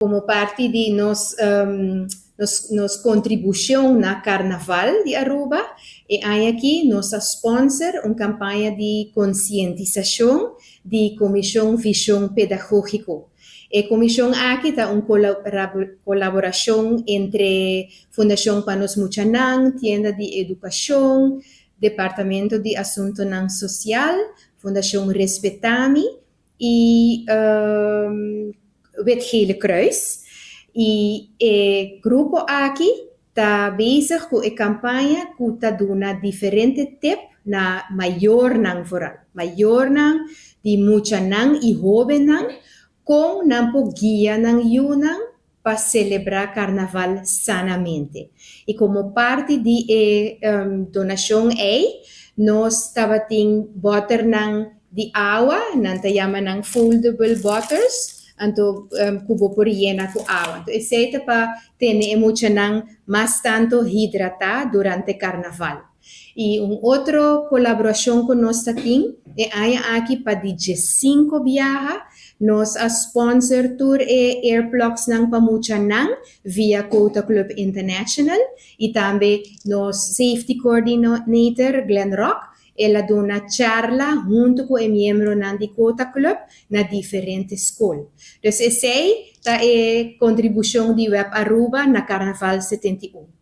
Como parti di nos contribucion na Carnaval di Aruba, e aña aki nos a sponsor un campaña di concientisacion di Comision Vision Pedagogico. E comision aki ta un colaboracion entre Fundacion pa Nos Muchanan, Tienda di Educacion, Departamento di Asuntonan Social, Fundacion Respetami y Wit Gele Kruis. Y e grupo aki ta bezig cu e campaña cu ta duna diferente tip na mayornan vooral. Mayornan di muchanan y hobennan con nan por guia nan yiunan pa celebra Carnaval sanamente. Y como parti di e donacion ey, nos tabatin boternan di awa, nan ta yama nan foldable bottles, anto cu bo por yena cu awa. Anto esey ta pa tene e muchanan mas tanto hidrata durante Carnaval. Y un otro colaboracion cu nos ta tin, e aña aki pa di 5 biaha, nos a sponsor tur e earplugsnan pa muchanan via Quota Club International y tambe nos safety coordinator Glenn Rock, el a duna charla hunto cu e miembronan di Quota Club na diferente scol. Dus esey ta e contribucion di WEB Aruba na Carnaval 71.